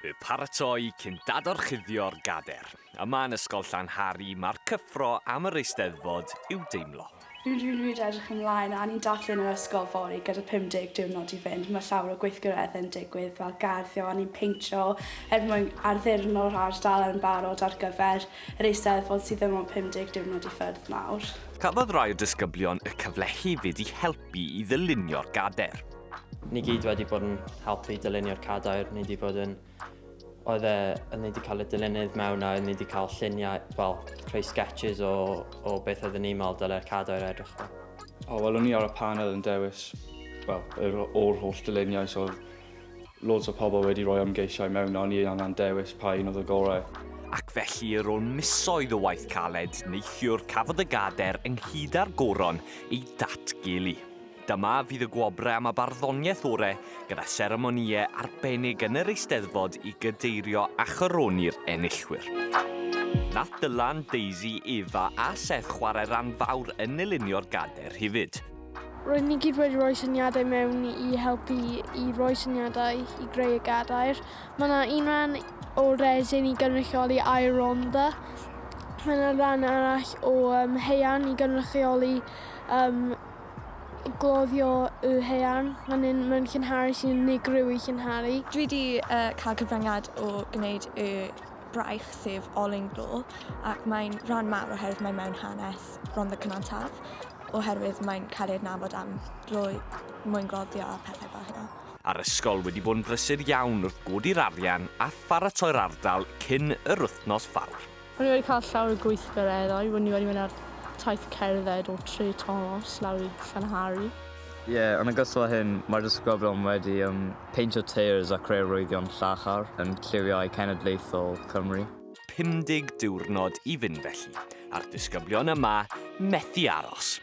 Y paratoi cyn dadorchuddio'r gader. Yma yn Ysgol Llanhari mae'r cyffro am yr Eisteddfod i'w deimlo. Fi'n rili rili edrych ymlaen a ni'n dathlu yn yr ysgol fory gyda 50 diwrnod i fynd. Mae llawer o gweithgareddau'n digwydd fel garddio a ni'n peintio er mwyn arddurno'r ardal yn barod ar gyfer yr Eisteddfod sydd ddim ond 50 diwrnod i ffwrdd nawr. Cafodd rai o'r disgyblion y cyfle hefyd i helpu i ddylunio'r gader. Ni gyd wedi bod yn helpu dylunio'r cadair, ni wedi bod yn... Oedd e, oedd ni wedi cael y dylunydd mewn a oedd ni wedi cael lluniau, wel, creu sketches o, o beth oedden ni'n meddwl dylai'r cadair edrych fel. O, wel, o'n i ar y panel yn dewis, wel, yr, o'r holl dyluniau, so Loads o pobl wedi rhoi ymgeisiau mewn a o'n i angen dewis pa un oedd y gorau. Ac felly ar ôl misoedd o waith caled, neithiwr cafodd y gader ynghyd â'r goron ei datgelu. Dyma fydd y gwobrau am y barddoniaeth orau gyda seremonïau arbennig yn yr Eisteddfod i gadeirio a choroni'r enillwyr. Nath Dylan, Daisy, Efa a Seth chwarae ran fawr yn nylunio'r gader hefyd. Roedden ni gyd wedi rhoi syniadau mewn i helpu i roi syniadau i greu y gadair. Mae yna un rhan o resin i gynrychioli Aer Rhondda. Mae yna rhan arall o um, haearn i gynrychioli um, gloddio y haearn. Mae'n un mewn Llanhari sy'n unigryw i Llanhari. Dwi wedi uh, cael cyfraniad o gwneud y braich, sef Olin Glo, ac mae'n rhan mawr oherwydd mae mewn hanes Rhondda Cynon Taf. oherwydd mae'n cael ei adnabod am drwy mwyngloddio a pethau fel hynna. A'r ysgol wedi bod yn brysur iawn wrth godi'r arian a pharatoi'r ardal cyn yr wythnos fawr. O'n i wedi cael llawer o gweithgareddau, o'n i wedi mynd ar taith cerdded o Tre Thomas lawr i Llanhari. Ie, yn ogystal â hyn, mae'r disgyblion wedi um, peintio tears a creu arwyddion llachar yn lliwiau cenedlaethol Cymru. 50 diwrnod i fynd felly, a'r disgyblion yma methu aros.